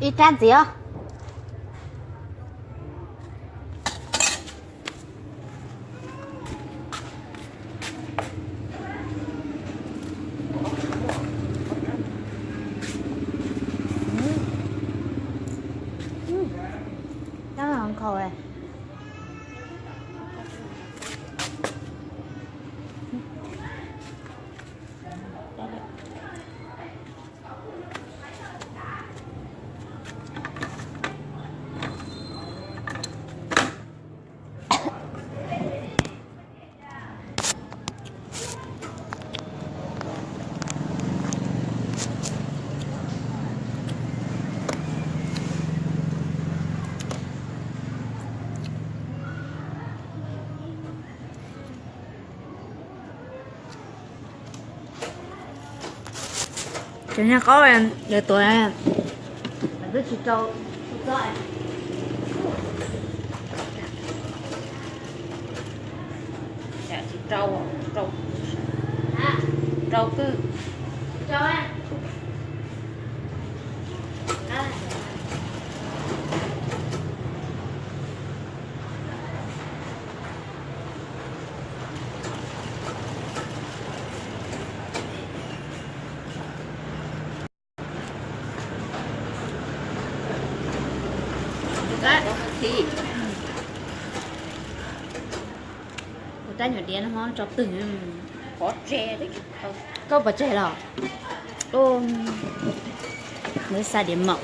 Ib rab ntxiv os. Tab nkhaus. Cov nyuag qaub lawv tuav twb tsis rau, tsis rau, rau twb. Ua rab nyuam diav no ho tso twg. Koj pov tseg los? Lawv xa diav maum.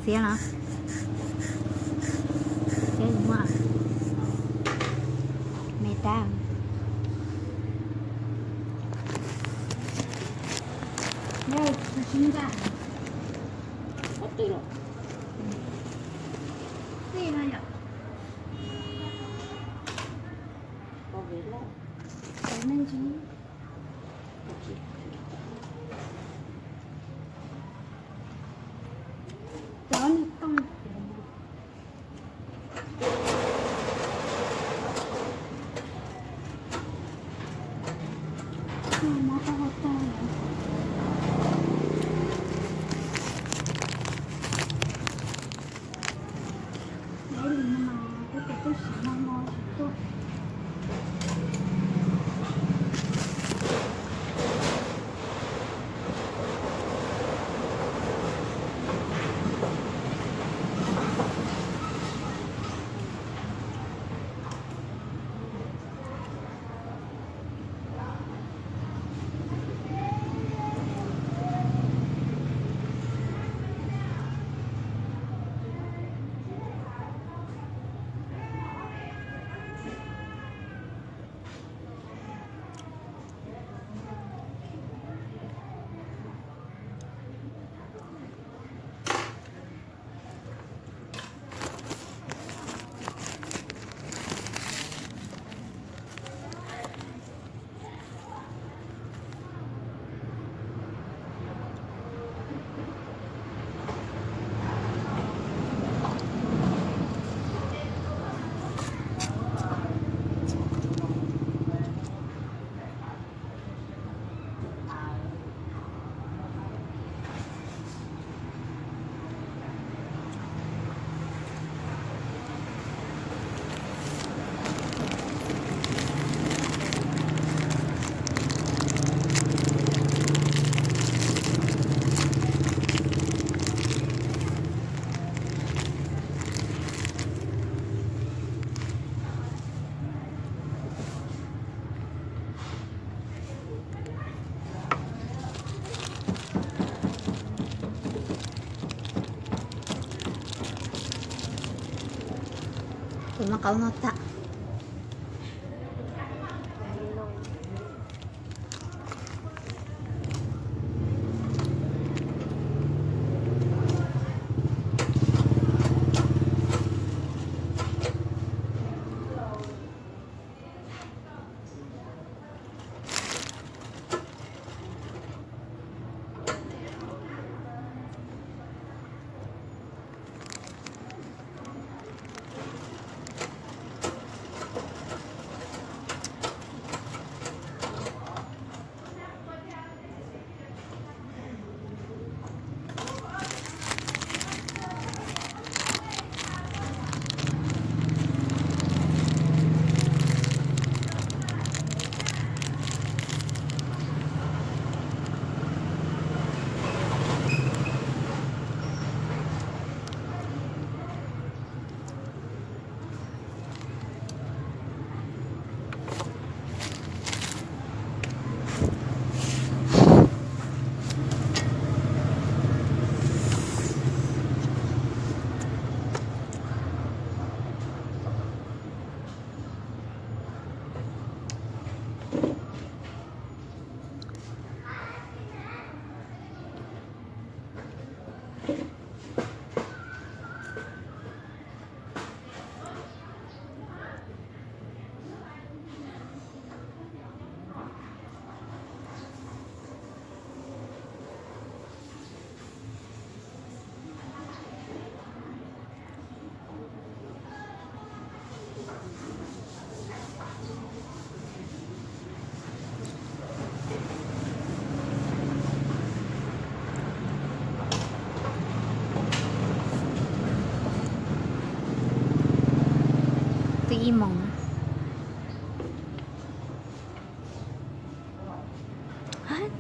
Xiab los? Xiab muaj me dab. Tus no qau no tag. Twb ib moos.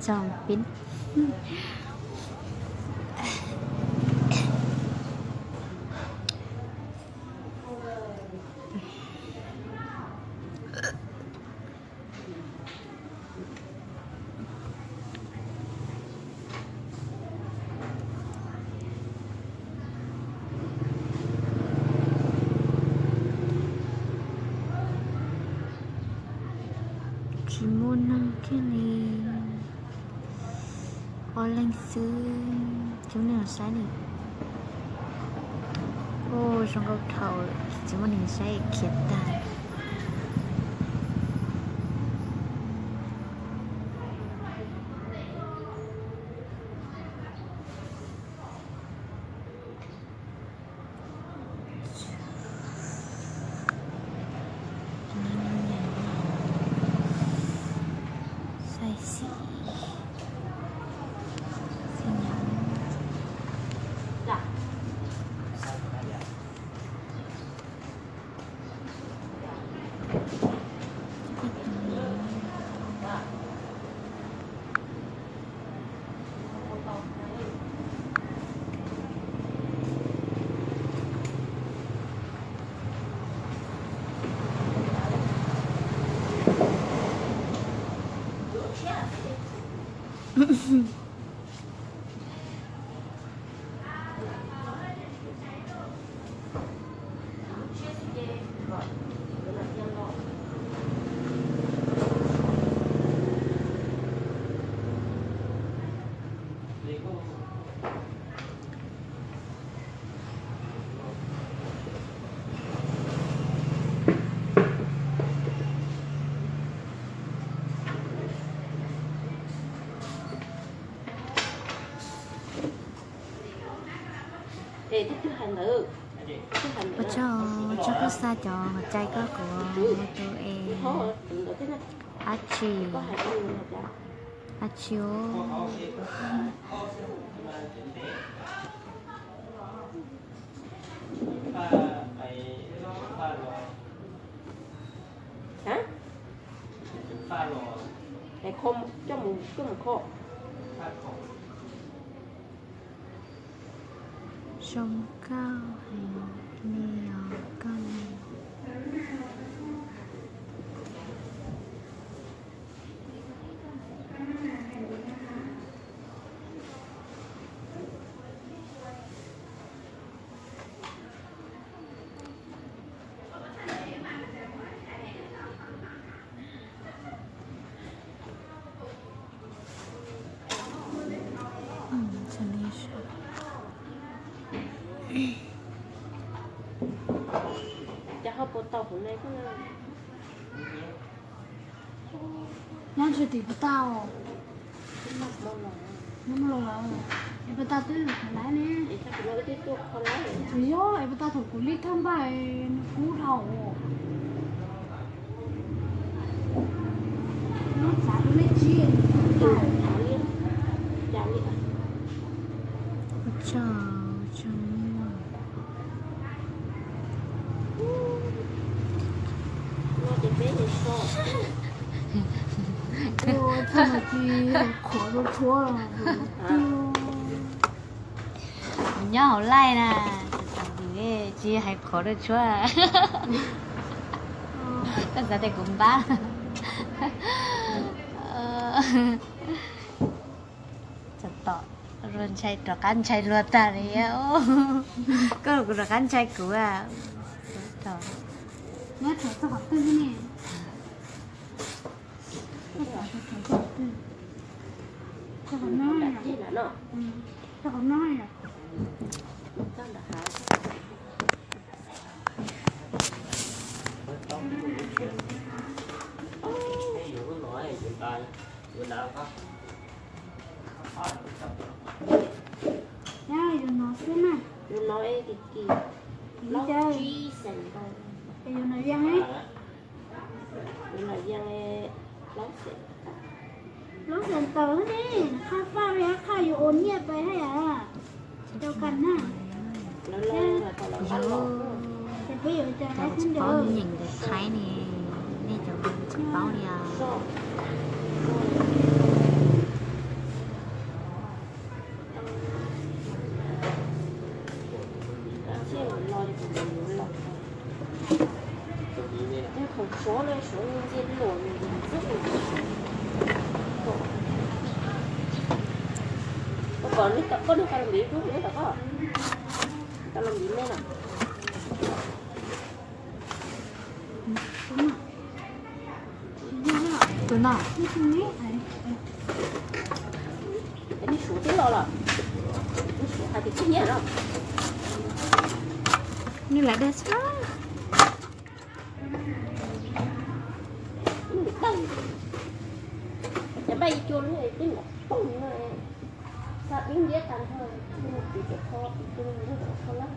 Tso pib. Kiag li ob leeg xwb, tsis muaj neeg saib li. Ua zoo nkauj dhau, tsis muaj neeg saib khiav tag. Ua tsaug, ua tsaug koj xa cov cai koj kuv mus tu es dab tsi, dab tsi os. Zoo nkauj heev li os koj ne. Nyob tsis tim puas tau. Nyob los lawm, es puas tau twb laiv ne. Tsis yog, es puas tau thaum kuv li thaj npaj nws kub dhau. Nyob txav rau nej tsib. Ua tsaug, ua tsaug. Ua tsaug mas tsis qhuav rau tshuab. Nyob hauv live na, tsis hais qhuav rau tshuab. Koj xav tias kuv npab. Txog tom, ntshai rov qab ntshai luag tag li. Koj los kuv rov qab ntshai kuv. Txog qhov twg ne? Txog qhov no. Txog qhov no. Yog no xwb na. Yog no es kim kim, plaub tsib xees ntau. Yog no yeej, yog no yeej plaub xees, plaub xees ntawd ne. Qhaj faj li qhaj yuav ua nyiaj pais haj yam. Cov kas na. Ces peb yuav cov lawv tsis paub nyeem ntawv Thaib ne, nej cov tsis paub li os. Koj kom koj nug tau lus Nplog, tau lus Nplog me na. Tus Nws suav twb los los, nws suav hais tias tsis nyiam no. Nws lam dag xwb. Nws dag, cov npaj ib cuag lub twb nqav poog no, xa dib ntiab tag nrho, tus tis tseem kho, tus tis tseem kho lawm.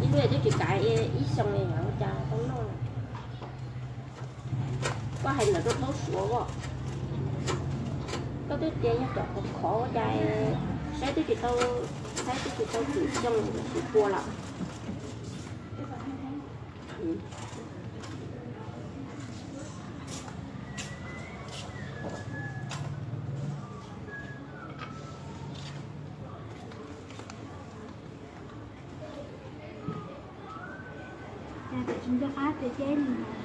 Ib lub twb tsis kav ib xyoo li, ua cas tau noj na? Koj hais ntawm rau thaub suav os. Koj twb tias yog cov khov khov ua cas saib twb tsis tau, saib twb tsis tau txwm xyoo tab sis puas lawm. Cas tsis nco qab tias ceb li no.